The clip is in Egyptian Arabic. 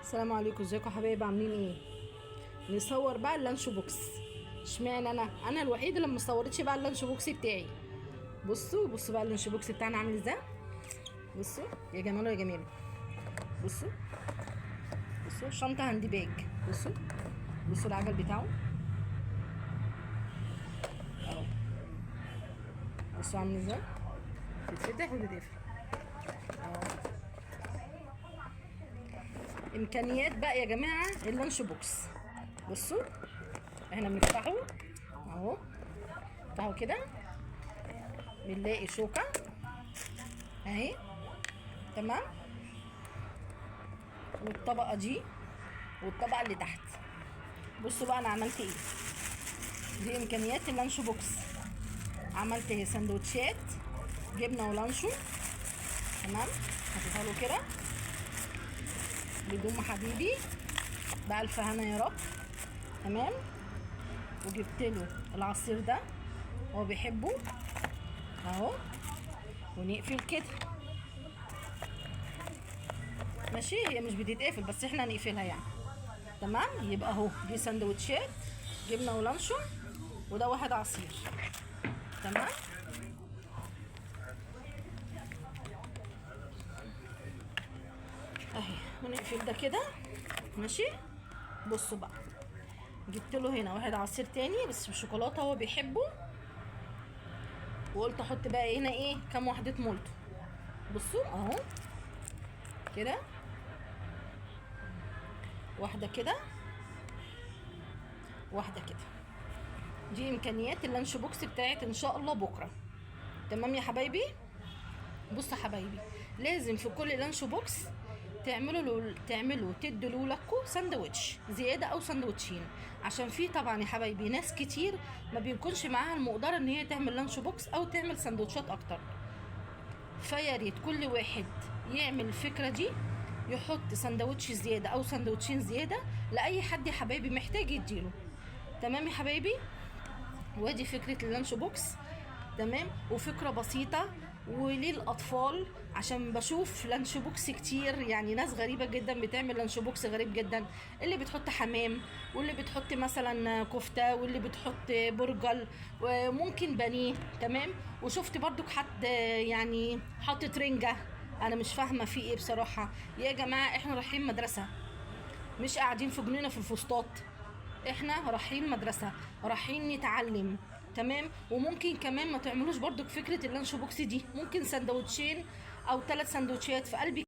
السلام عليكم، ازيكم يا حبايب؟ عاملين ايه؟ نصور بقى ال lunch box. اشمعنى انا الوحيدة اللي ما صورتش بقى ال lunch box بتاعي. بصوا بصوا بقى ال lunch box بتاعنا عامل ازاي. بصوا يا جماله يا جماله. بصوا بصوا شنطه hand bag. بصوا بصوا العجل بتاعه اهو. بصوا عامل ازاي، تتفتح وتتقفل اهو. امكانيات بقى يا جماعة ال lunch box. بصوا احنا بنفتحه اهو، افتحه كده بنلاقي شوكه اهي، تمام، والطبقة دي والطبقة اللي تحت. بصوا بقى انا عملت ايه. دي امكانيات ال lunch box. عملت ايه؟ سندوتشات جبنه ولانشون، تمام، حطيتها له كده بدوم حبيبي بألف هنا يا رب، تمام. وجبت له العصير ده هو بيحبه اهو، ونقفل كده ماشي. هي مش بتتقفل بس احنا هنقفلها يعني، تمام. يبقى اهو دي سندوتشات جبنه ولانشون، وده واحد عصير، تمام. اهي ونقفل ده كده ماشي. بصوا بقى جبت له هنا واحد عصير تاني بس بالشوكولاته هو بيحبه، وقلت احط بقى هنا ايه كام واحدة مولتو. بصوا اهو كده، واحدة كده، واحدة كده. دي امكانيات ال lunch box بتاعت ان شاء الله بكره، تمام يا حبايبي. بصوا يا حبايبي، لازم في كل lunch box تعملوا تدوا لولادكم ساندوتش زيادة او ساندوتشين، عشان في طبعا يا حبايبي ناس كتير ما بيكونش معاها المقدرة ان هي تعمل lunch box او تعمل ساندوتشات اكتر. فيا ريت كل واحد يعمل الفكرة دي، يحط ساندوتش زيادة او ساندوتشين زيادة لاي حد يا حبايبي محتاج يديله، تمام يا حبايبي. وادي فكرة ال lunch box، تمام، وفكره بسيطة وللاطفال، عشان بشوف lunch box كتير، يعني ناس غريبة جدا بتعمل lunch box غريب جدا، اللي بتحط حمام، واللي بتحط مثلا كفته، واللي بتحط برجل، وممكن بانيه، تمام. وشفت برضك حد يعني حاطط رنجه، انا مش فاهمه في ايه بصراحة. يا جماعة احنا رايحين مدرسه، مش قاعدين في جنينة في الفسطاط، احنا رايحين مدرسه، رايحين نتعلم، تمام. وممكن كمان ما تعملوش برضك فكرة ال lunch box دي، ممكن سندوتشين او 3 سندوتشات في قلب